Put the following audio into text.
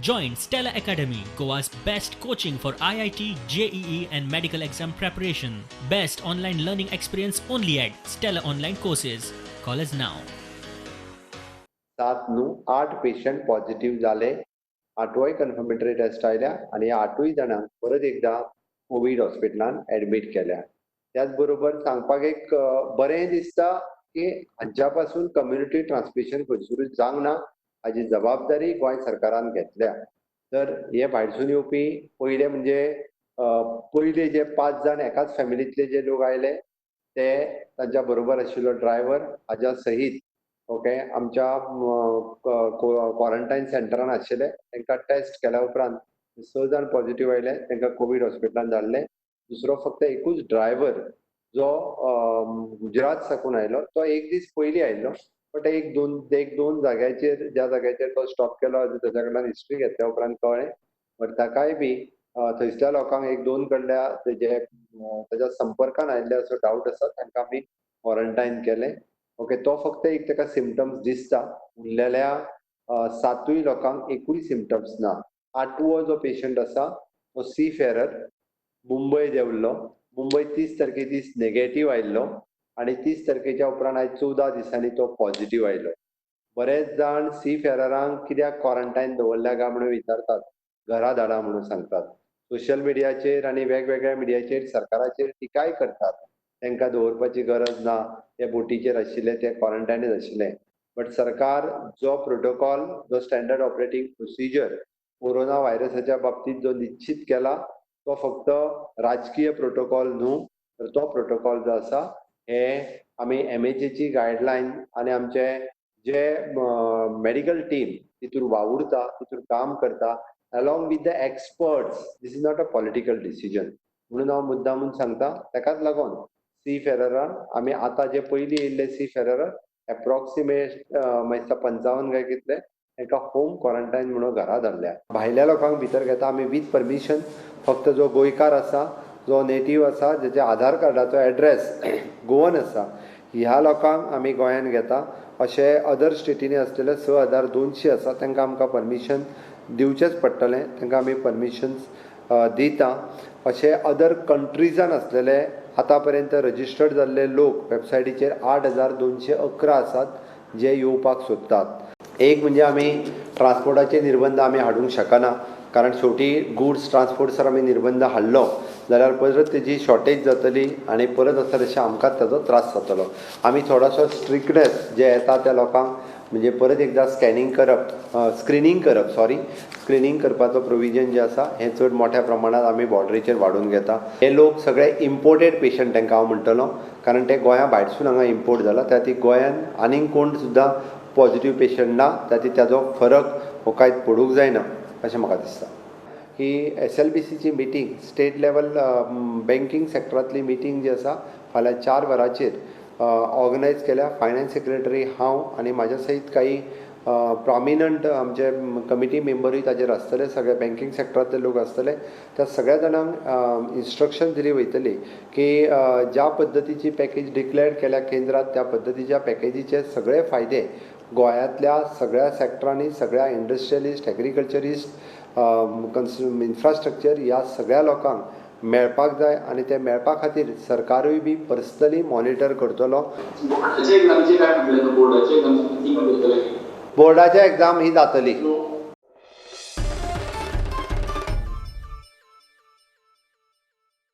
Join Stella Academy, Goa's best coaching for IIT, JEE, and medical exam preparation. Best online learning experience only at Stella Online Courses. Call us now. सात न्हू, आठ patient positive जाले. आठवोय confirmatory taste आयल्या आनी ह्या आठूय जाणांक परत एकदां कोवीड हॉस्पिटलान एडमीट केल्या. त्याच बरोबर सांगपाक एक बरें दिसता की हांच्या पासून कम्युनिटी ट्रान्समिशन खंयसरूच जावंक ना, हाजी जबाबदारी गोंय सरकारान घेतल्या. तर हे भायरसून येवपी पयले म्हणजे पयले जे 5 जाण एकाच फॅमिलींतले जे लोक आयले ते तांच्या बरोबर आशिल्लो ड्रायव्हर हाज्या सहीत ओके आमच्या क्वॉरंटायन सेंटरान आशिल्ले. तांकां टेस्ट केल्या उपरांत 6 जाण पॉझिटिव्ह आयले, तांकां कोवीड हॉस्पिटलान धाडले. दुसरो फक्त एकूच ड्रायव्हर जो गुजरात साकून आयलो तो एक दीस पयलीं आयिल्लो, बट एक दोन जाग्याचेर ज्या जाग्याचेर तो स्टॉप केलो ताच्या कडल्यान हिस्ट्री घेतल्या उपरांत कळ्ळें. बट ताकाय बी थंयसल्या लोकांक एक दोन कडल्या तेजे ताच्या संपर्कान आयिल्ले असो डावट आसा, तांकां आमी क्वॉरंटायन केलें. ओके, तो फक्त एक ताका सिमटम्स दिसता, उरलेल्या 7 लोकांक एकूय सिमटम्स ना. 8वो जो पेशंट आसा तो सी फेरर, मुंबय देंवल्लो. मुंबय 30 तारखे दीस नेगेटीव आयिल्लो आनी 30 तारखेच्या उपरांत आयज 14 दिसांनी तो पॉझिटीव आयलो. बरेच जाण सी फेररांक कित्याक क्वॉरंटायन दवरल्या काय म्हणून विचारतात, घरा धाडा म्हणून सांगतात. सोशल मिडियाचेर आनी वेगवेगळ्या मिडियाचेर सरकाराचेर टिकाय करतात, तांकां दवरपाची गरज ना, ते बोटीचेर आशिल्ले ते क्वॉरंटायनच आशिल्ले. बट सरकार जो प्रोटोकॉल, जो स्टँडर्ड ऑपरेटींग प्रोसिजर कोरोना व्हायरसाच्या बाबतींत जो निश्चित केला तो फक्त राजकीय प्रोटोकॉल न्हू, तर तो प्रोटोकॉल जो आसा हे आमी एमएचएची गायडलायन आनी आमचे जे मेडिकल टीम तितूर वावुरता, तितूर काम करता along with the experts. This is not a political decision म्हणून हांव मुद्दामून सांगता. ताकाच लागून सी फेररान आमी आतां जे पयलीं येयल्ले सी फेरर एप्रॉक्सिमेट मातशे 55 काय कितले तांकां होम क्वॉरंटायन म्हणून घरा धाडल्या. भायल्या लोकांक भितर घेता आमी विथ परमिशन, फक्त जो गोंयकार आसा, जो नेटीव आसा, जेच्या आधार कार्डाचो एड्रेस गोवन आसा, ह्या लोकांक आमी गोंयान घेता. अशे अदर स्टेटींनी आसलेले 6200 आसा, तांकां आमकां परमिशन दिवचेंच पडटलें, तांकां आमी परमिशन्स दिता. अशे अदर कंट्रीजान आसलेले आतां पर्यंत रजिस्टर्ड जाल्ले लोक वेबसायटीचेर 8211 आसात जे येवपाक सोदतात. एक म्हणजे आमी ट्रान्सपोर्टाचे निर्बंध आमी हाडूंक शकना, कारण शेवटी गुड्स ट्रान्सपोर्ट जर आमी निर्बंध हाडलो जाल्यार परत तेजी शॉर्टेज जातली आनी परत आसा तशें आमकांच ताजो त्रास जातलो. आमी थोडोसो स्ट्रिक्टनेस जे येता त्या लोकांक म्हणजे परत एकदां स्कॅनिंग करप, स्क्रिनींग करप, सॉरी स्क्रिनींग करपाचो प्रोविजन जे आसा हें चड मोठ्या प्रमाणांत आमी बॉर्डरीचेर वाडोवन घेता. हे लोक सगळे इम्पोर्टेड पेशंट तांकां हांव म्हणटलो, कारण ते गोंया भायरसून हांगा इम्पोर्ट जाला. त्या खातीर गोंयान आनीक कोण सुद्दां पॉझिटीव पेशंट ना, त्या खातीर ताजो फरक हो कांयच पडूंक जायना अशें म्हाका दिसता. ही SLBCची मिटींग, स्टेट लेवल बँकींग सेक्टरांतली मिटींग जी आसा फाल्यां 4 वरांचेर ऑर्गनायज केल्या. फायनान्स सेक्रेटरी हांव आनी म्हाज्या सयत काही प्रॉमिनंट आमचे कमिटी मेंबरूय ताजेर आसतले, सगळे बँकींग सेक्टरांतले लोक आसतले. त्या सगळ्या जाणांक इन्स्ट्रक्शन दिली वयतली की ज्या पद्दतीची पॅकेज डिक्लेअर केल्या केंद्रांत त्या पद्दतीच्या पॅकेजीचे सगळे फायदे गोंयांतल्या सगळ्या सेक्टरांनी, सगळ्या इंडस्ट्रियलिस्ट, एग्रीकल्चरिस्ट, इन्फ्रास्ट्रक्चर ह्या सगळ्या लोकांक मेळपाक जाय आनी ते मेळपा खातीर सरकारूय बी पर्सनली मॉनिटर करतलो. बोर्डाच्या एग्जाम ही जातली.